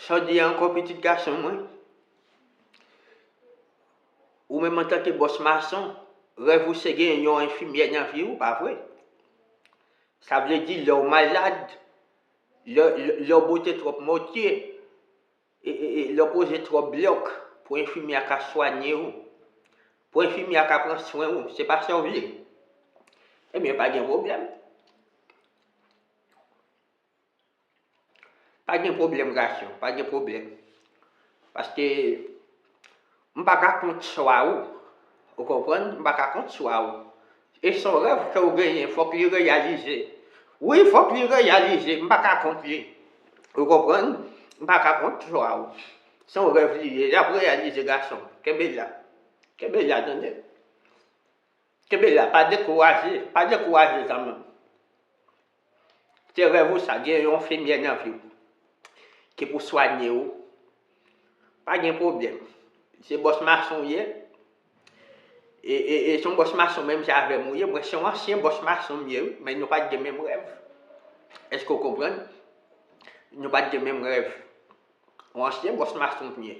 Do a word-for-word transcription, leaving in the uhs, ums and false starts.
Sa w di a ankò, pitit gason mwen? Ou menm antanke bòs mason, rèv ou se gen yon enfimyè nan vi w, pa vre? Sa vle di lè w malad, lè, lè, lè w bote twòp mòtye, e, e, e, lè w poze twòp blòk pou enfimyè a ka swanye w, pou enfimyè a ka pran swen w, se pa sa w vle? Ebyen, pa gen pwoblèm. Pa gen pwoblèm, gason, pa gen pwoblèm. Paske m pa ka kont swa ou. Ou konprann? M pa ka kont swa ou. E se yon rèv ke w genyen, fòk li reyalize. Wi, fòk li reyalize. M pa ka kont li. Ou konprann? M pa ka kont swa ou. Se yon rèv li ye. L ap reyalize, gason. Kenbe la. Kenbe la, tande. Kenbe la. Pa dekouraje. Pa dekouraje, zanmi m. Se rèv ou sa, gen yon enfimyè nan vi w ki pou swanye w. Pa gen pwoblèm. Se bòs mason w ye. E, e, e se yon bòs mason menm jan avè m ou ye. Mwen se yon ansyen bòs mason m ye, wi, men nou pa t gen menm rèv. Èske w konprann? Nou pa t gen menm rèv. Yon ansyen bòs mason m ye.